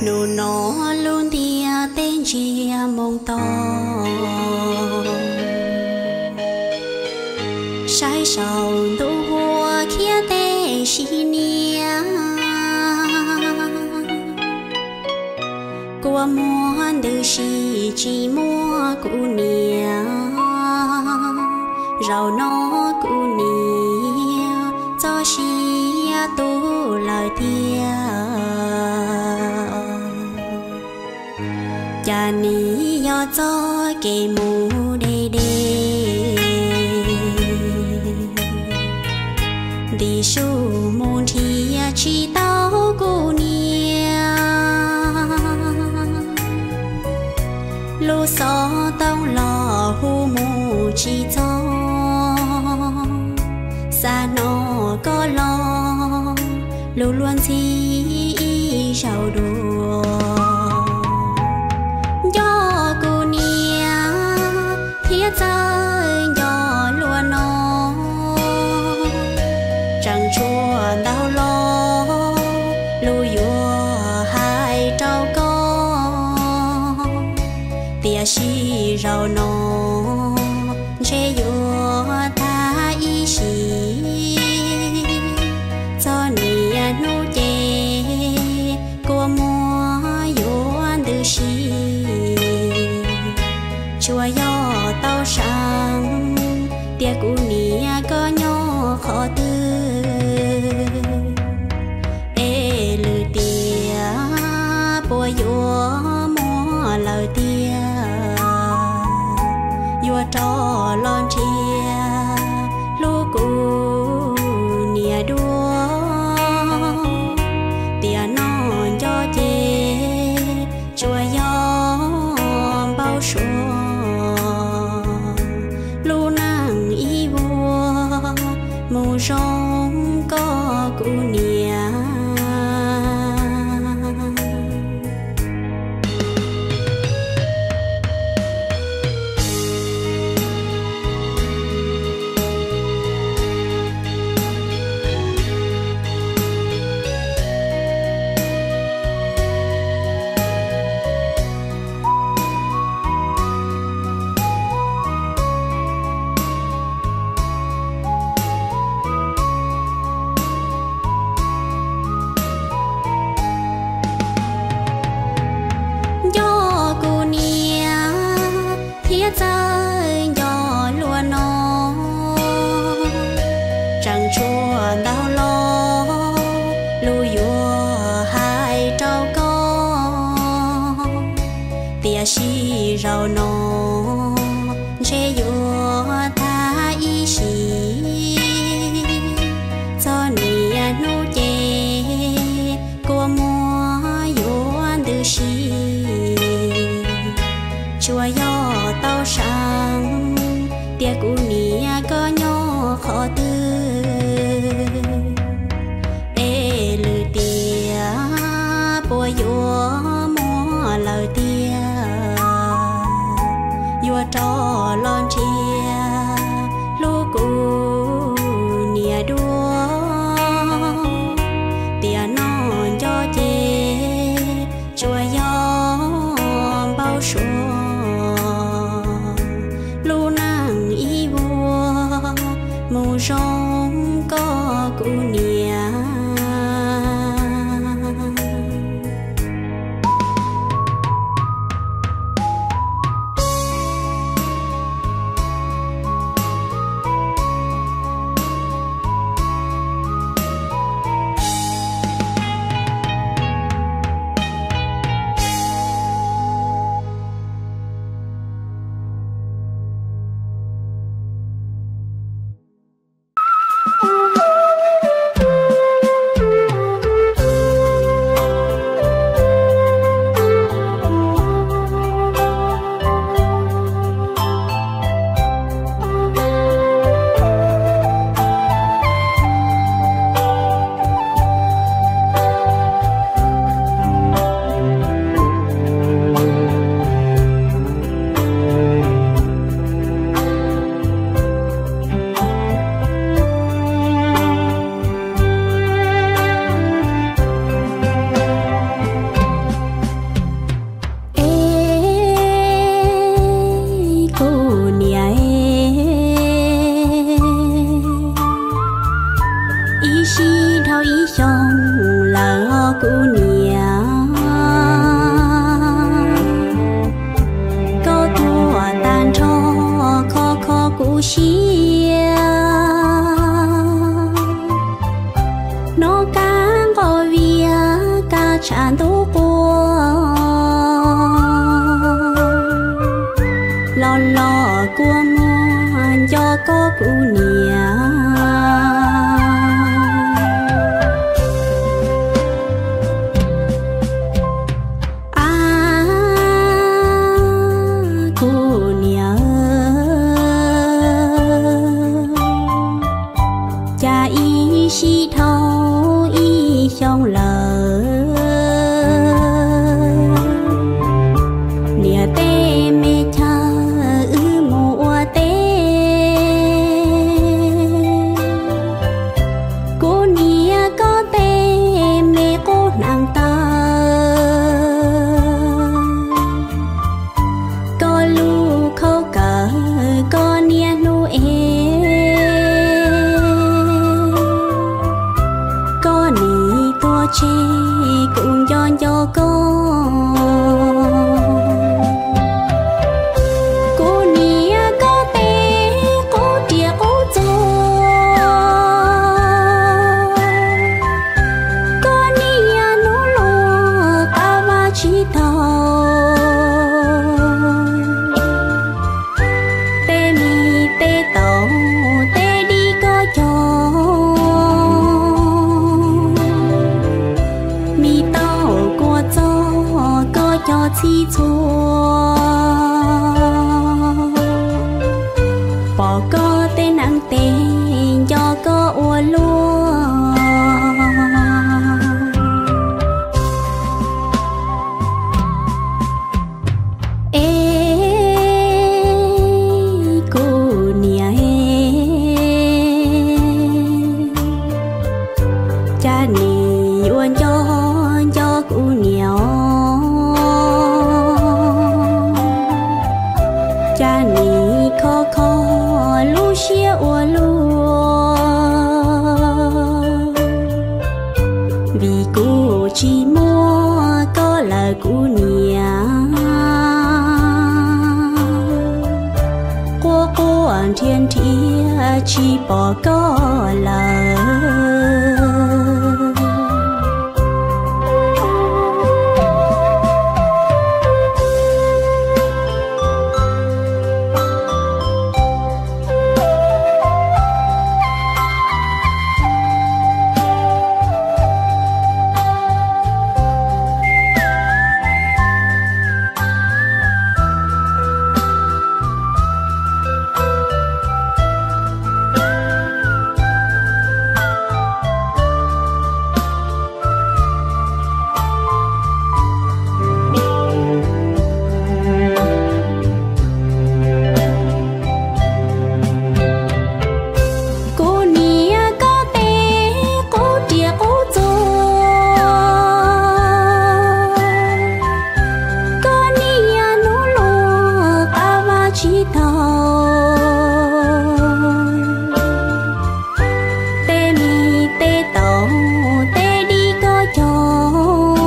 Hnub no lub ntiaj teb ntsiag moo to, saib saum ntuj huab khiav tej sim niam. Kua muag ntws si tsis muaj kuv niam, zaum no kuv niam txoj sia tu lawm tiag. Cas nim yog txoj kev mus deb deb, ntim su mus nrhiav tsis tau kuv niam. Lub xov tooj los hu mus tsis txog, xa no koj los lug luag ntxhi ib zaug dua. Nco kuv niam thiab txawj nco luag no, tseem tshuav ntau los lus yuav hais rau koj, tiam sis zaum no ntshe yuav tag ib sim. Txog niaj hnub ces kua muag yuav ntws si, tsuas yog tau saib tias kuv niam koj nyob qhov twg, es lwm tiam puas yuav muaj lawm tiag, yuav rov los nrhiav hlub kuv niam dua. Tiam no nco ces tsuas yog npau suav, lub neej ib vuag mus zoo koj kuv niam. Nco kuv niam thiab txawj nco luag no, tseem tshuav ntau los lus yuav hais rau koj, tiam sis zaum no ntshe yuav tag ib sim. Txog niaj hnub ces kua muag yuav ntws si, tsuas yog tau saib tias kuv niam koj nyob qhov twg, es lwm tiam puas yuav muaj lawm tiag, yuav rov los nrhiav hlub kuv niam dua. Tiam no nco ces tsuas yog npau suav, lub neej ib vuag mus zoo koj kuv niam. siab, hnov kab nqos vias kab tshav ntuj quaj, los los kua muag nco koj kuv niam. Ab, kuv niam, cas ib sij dhau ib xyoo lawm, niam tej me chaw wb mus ua teb, kuv niam koj tej me qub hneev taw, koj lub khaub kawm koj niaj hnub ev, koj nim tuag tseg kuv nco nco koj. Kuv niam koj tej qub riam qub txuas, koj niaj hnub luag qab vaj tsis taus, tej mi tej taum tej dib koj cog, mi taum kua txog koj cog txhij txhua, pom koj tej hneev tes nco koj ua luaj. Es kuv niam, cas nim yuav nco nco kuv niam os, cas nim kho kho lub siab ua luaj, vim kuv tsis muaj koj lawm kuv niam, quaj quaj nrhiav nrhiav tsis pom koj lawm. Kuv niam koj tej qub riam qub txuas, koj niaj hnub luag qab vaj tsis taus, tej mi tej taum tej dib koj cog,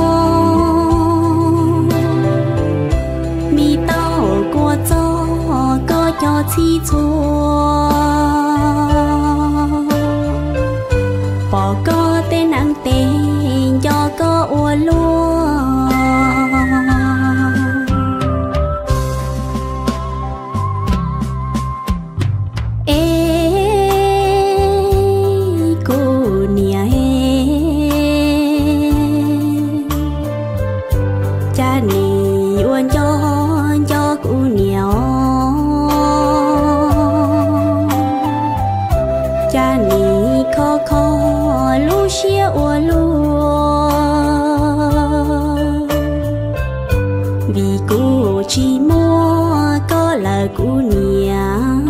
mi taum kua txog koj cog txhij txhua, pom koj tej hneev tes nco koj ua luaj. Es kuv niam, cas nim yuav nco nco kuv niam os, cas nim kho kho lub siab ua luaj, vim kuv tsis muaj koj lawm kuv niam,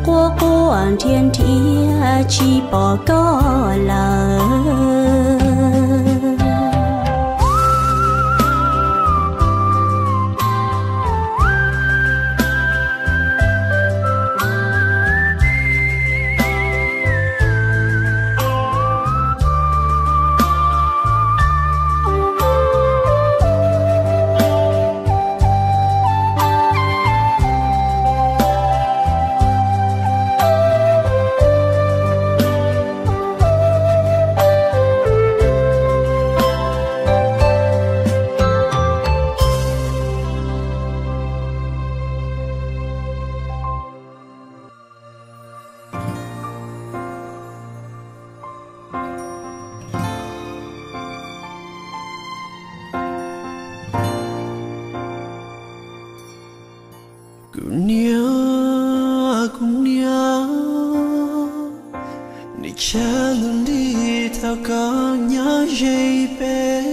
quaj quaj nrhiav nrhiav tsis pom koj lawm. Yog koj nyob ze peb,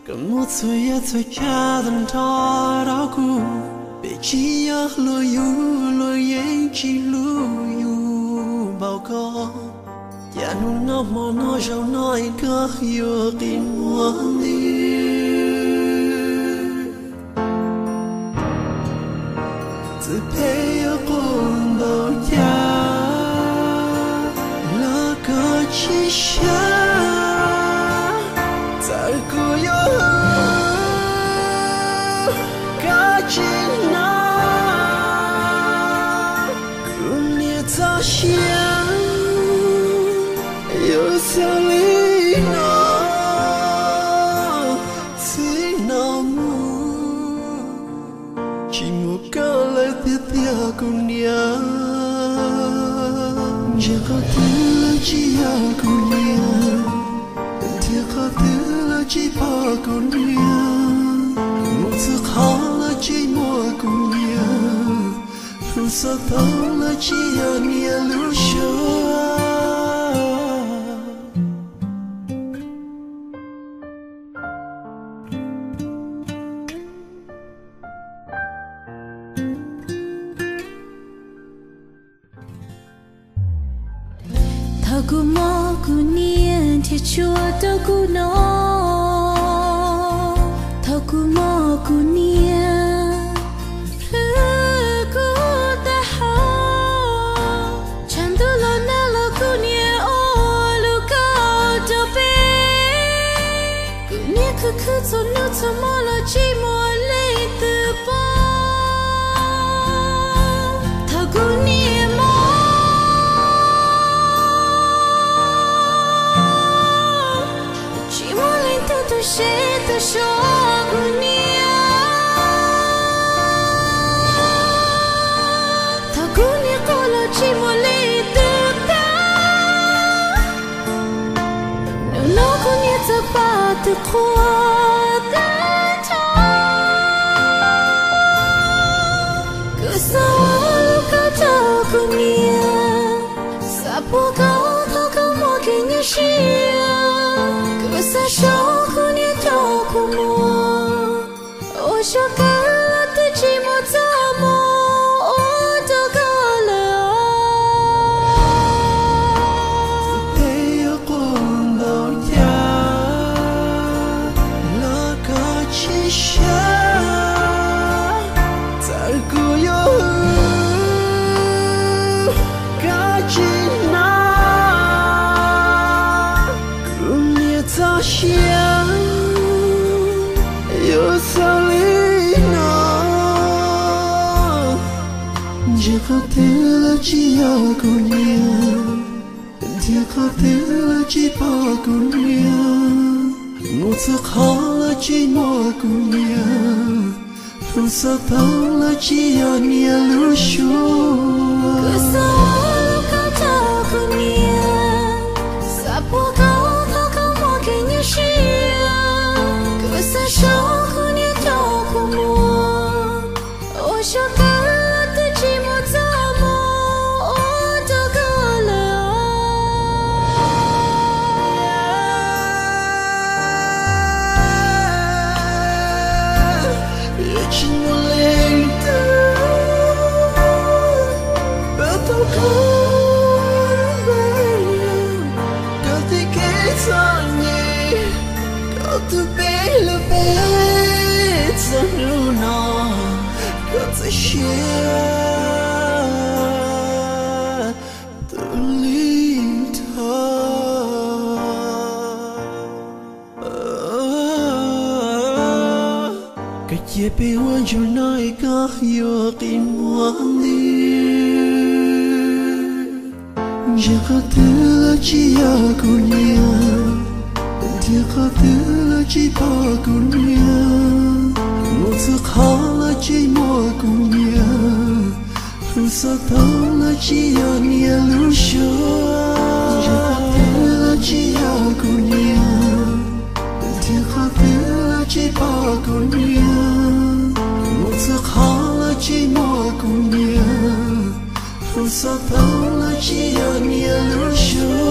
koj muab txhua yam txhua tsav tag nrho rau kuv. Peb tsis yog luag yug, luag yeej tsis hlub yus npaum koj. Cas hnub no hmo no zaum no es koj yuav qi muag li. Txawm peb yuav quaj npaum cas los koj tsis sab. Txawm kuv yuav hwm koj tsis hnov, kuv niam txoj sia yuav xaus li no. Txij no mus tsis muaj koj lawm tiag tiag kuv niam. Ntsia qhov twg los tsis yog kuv niam, nrhiav qhov twg los tsis pom kuv niam, mus txhua qhov los tsis muaj kuv niam, hlub xov tooj los tsis yog niam lub suab. Thaum kuv muaj kuv niam nrhiav tshuaj rau kuv noj, thaum kuv muaj kuv niam plhws kuv taub hau, tshav ntuj los nag los kuv niam ua lub kaum rau peb. Kuv niam khwv khwv txhua hnub txhua hmo los tsis muaj leej twg pom. Thaum kuv niam mob, tsis muaj leej twg tu siab tu so kuv niam. Thaum kuv niam quaj los tsis muaj leej twg pab. Hnub no kuv niam txawm pom tus qhua tag nrho. Kuv xav ua lub kab rau kuv niam, xav pub koj thaum koj muaj kev nyuaj siab. Kuv xav sau kuv niam rau kua muag, ua zoo kawg los twb tsis muaj txoj hmoo ua rau koj lawm. Txawm peb yuav quaj npaum cas los koj tsis sab. Txawm kuv yuav hwm koj tsis hnov, kuv niam txoj sia yuav xaus li no. Ntsia qhov twg los tsis yog kuv niam, nrhiav qhov twg los tsis pom kuv niam, mus txhua qhov los tsis muaj kuv niam, hlub xov tooj los tsis yog niam lub suab. Kuv xav ua lub kab rau kuv niam, xav pub koj thaum koj muaj kev nyuaj siab. Kuv xav sau kuv niam rau kua muag, ua zoo kawg los twb tsis muaj txoj hmoo ua rau koj lawm. Yuav tsis muaj leej twg pab tau koj, koj tej kev txom nyem, koj tu peb hlub peb txog hnub no, koj txawj siab tu li dhau. Koj cia peb ua ntsug no es koj yuav qi muag li. Ntsia qhov twg los tsis yog kuv niam, nrhiav qhov twg los tsis pom kuv niam, mus txhua qhov los tsis muaj kuv niam, hlub xov tooj los tsis yog niam lub suab. Ntsia qhov twg los tsis yog kuv niam, nrhiav qhov twg los tsis pom kuv niam, mus txhua qhov los tsis muaj kuv niam, hlub xov tooj los tsis yog niam lub suab.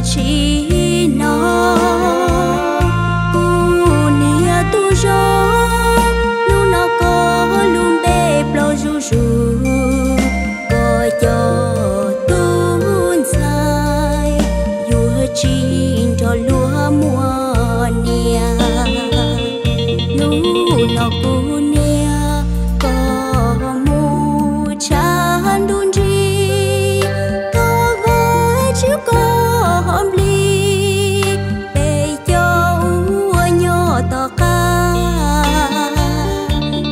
Tsis hnov kuv niag tub zoo, hnub no koj lub npe plaub zuj zus, koj cov tub ntxhais yuav tsis nrog luag muaj niam. Hnub no kuv niam koj mus tshav ntuj nrig, thov Vajtswv koj nplig peb cov uas nyob tom qab.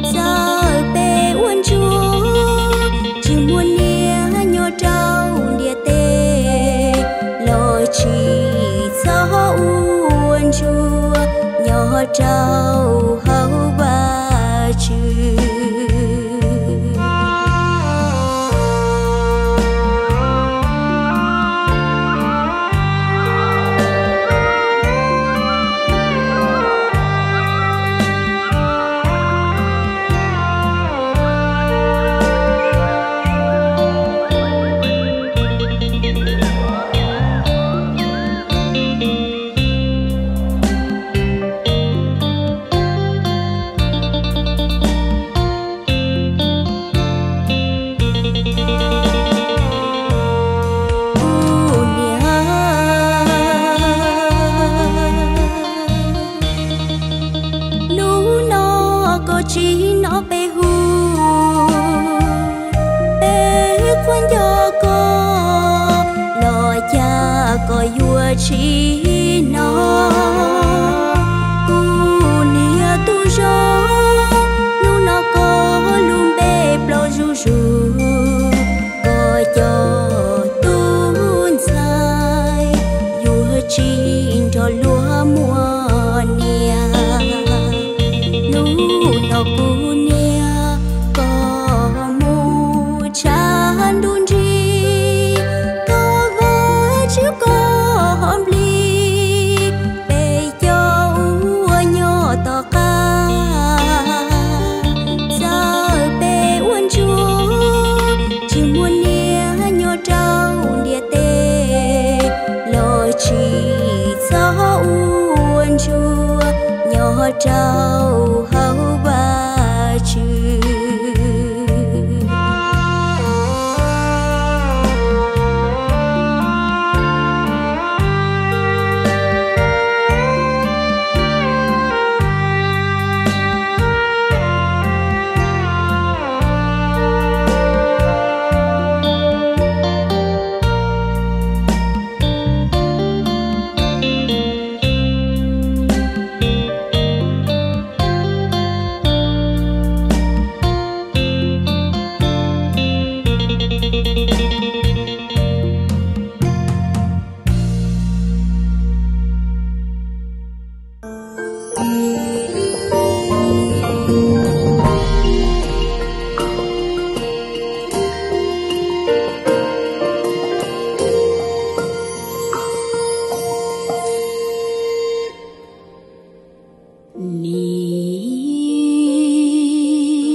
Txawm peb ua ntsuag tsis muaj niam nyob rau ntiaj teb, los tsis txhob ua ntsuag nyob rau hauv Vajtswv. Kuv niam, hnub no koj tsis hnov peb hu, peb qhuab nco koj los cas koj yuav tsis hnov. Kuv niam tub zoo, hnub no koj lub npe plaub zuj zus, koj cov tub ntxhais yuav tsis nrog luag muaj niam. Hnub no kuv niam koj mus tshav ntuj nrig, thov Vajtswv koj nplig peb cov uas nyob tom qab. Txawm peb ua ntsuag tsis muaj niam nyob rau ntiaj teb, los tsis txhob ua ntsuag nyob rau hauv Vajtswv.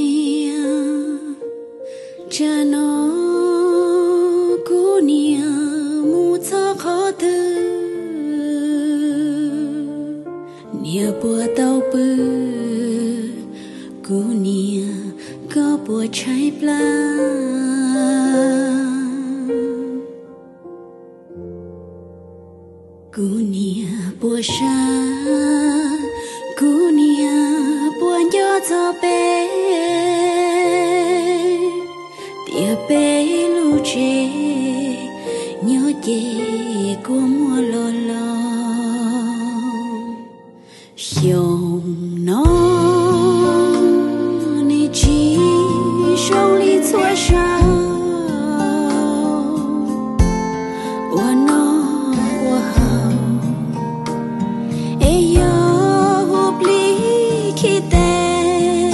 Niam, tsam no kuv niam mus txog qhov twg, niam puas tau pw, kuv niam koj puas tshaib plab. Kuv niam puas sab, kuv niam puas nco txog peb, tias peb lub tsev nyob ces kua muag los los. Xyoo no nws tsis zoo li txhua xyoo, ua noj ua haus, es yog hu plig khi tes,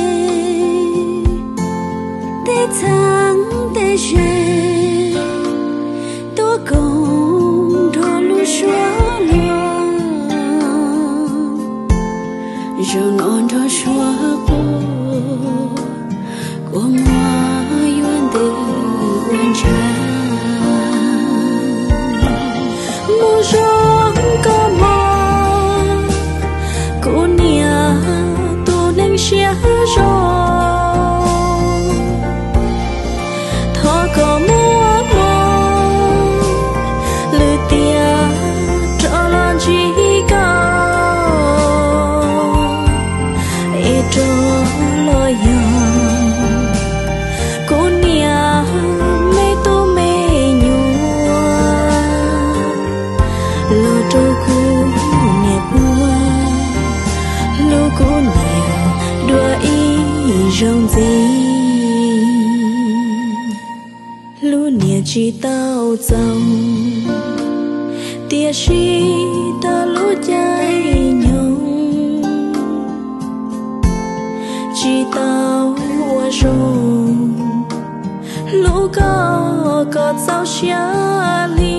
tej txheeb tej ze tuaj koom nrog lub suab luag. Zaum no nrog suab Rau kuv niam puag, hlub kuv niam dua ib zaug ntxiv. Hlub niam tsis tau txaus, tiam sis tag lub caij nyoog tsis tau ua zoo hlub koj kom txaus siab li.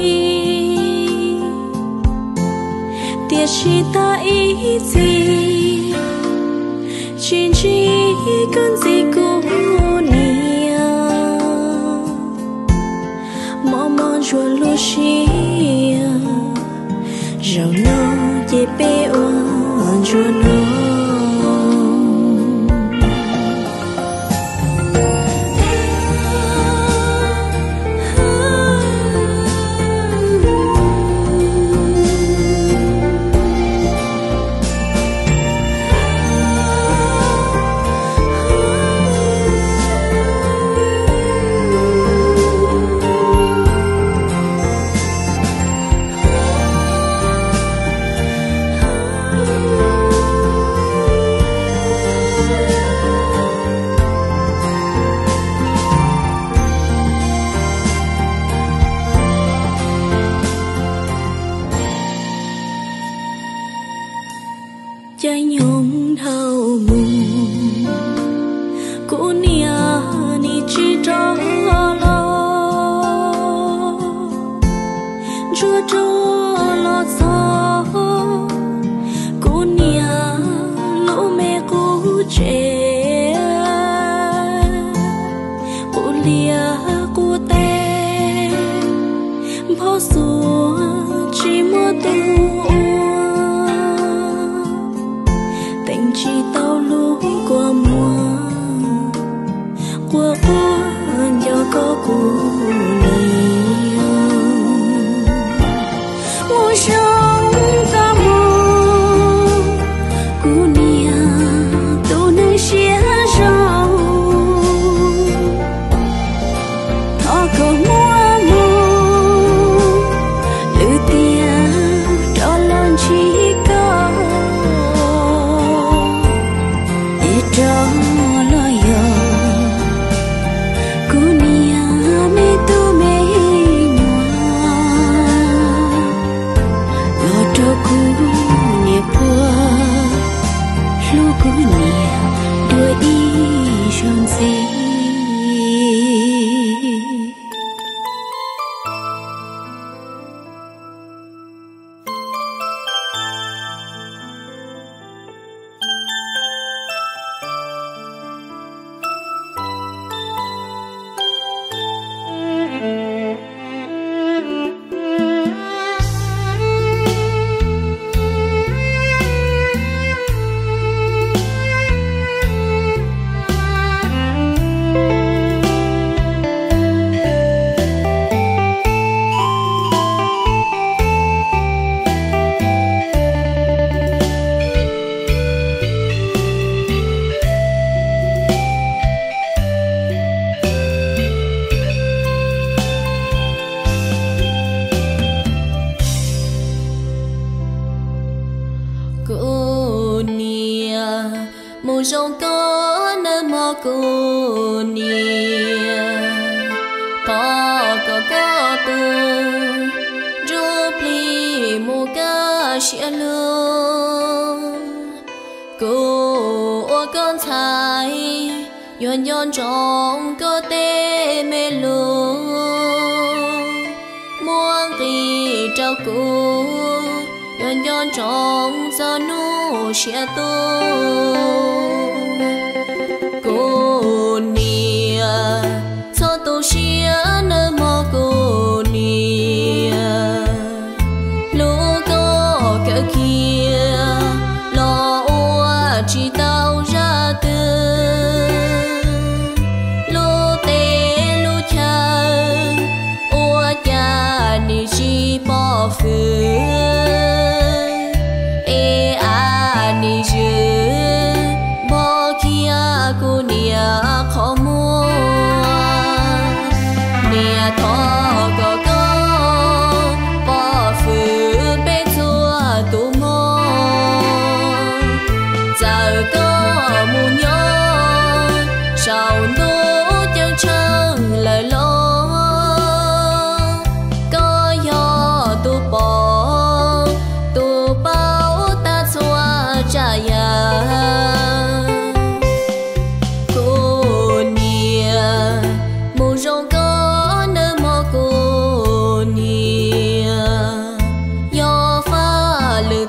Tiam sis tag ib txhis tsis ntsib koj ntxiv kuv niam, mob mob ntsuag lub siab, zaum no ces peb ua ntsuag no. Caij nyoog dhau mus, kuv niam nim tsis rov los, ntsuag rov los txog kuv niam lub me qub tsev. Qub liaj qub teb, nphob xuas tsis muaj tus ua, teem tsis tau lub kua muag, quaj quaj nco koj kuv niam. Ua zoo koj mus, kuv niam tus neeg siab zoo. Thov koj muab mus, lwm tiam rov los ntsib koj. Es rov los yog kuv niam me tub me nyuam, los rau kuv niam puag, hlub kuv niam dua ib zaug ntxiv. Kuv niam, mus zoo koj nawb mog kuv niam, thov kom koj tus ntsuj plig mus kaj siab lug. Kuv ua koj ntxhais, yuav nco ntsoov koj tej me lus, muab nqis rau kuv, yuav nco ntsoov txog hnub siav tuaj. Kuv niam, txhob tu siab nawb mog kuv niam, hlub koj kawg kiag los ua tsis tau zaj twg. Lub teb lub chaw ua cas nim tsis pom hwm, es a nim zwm npog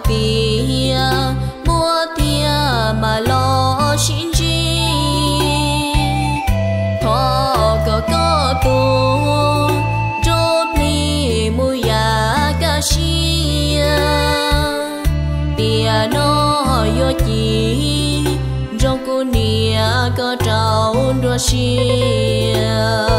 tias muaj tiag mam los sib ntsib. Thov kom koj tus ntsuj plig mus yav kaj siab. Tiam no yuav cim ntsoov kuv niam koj rau nruab siab.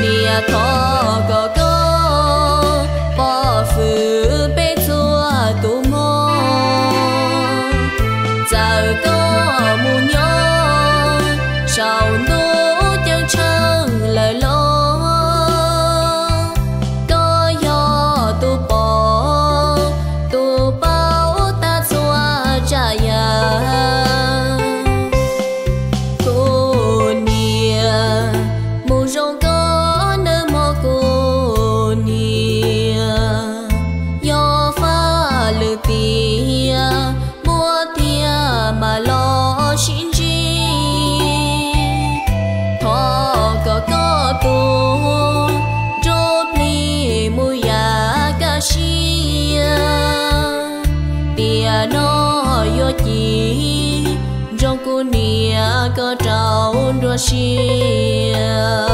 Niam, thov kom koj pov hwm peb txhua tus mog. Txawm koj mus nyob saum ntuj ceeb tsheej lawm los, koj yog tus pom tus paub tag txhua tsav yam. Kuv niam, mus zoo koj nawb mog kuv niam. Yog faj lwm tiam muaj tiag mam los sib ntsib. Thov kom koj tus ntsuj plig mus yav kaj siab. Tiam no yuav cim ntsoov kuv niam koj rau nruab siab.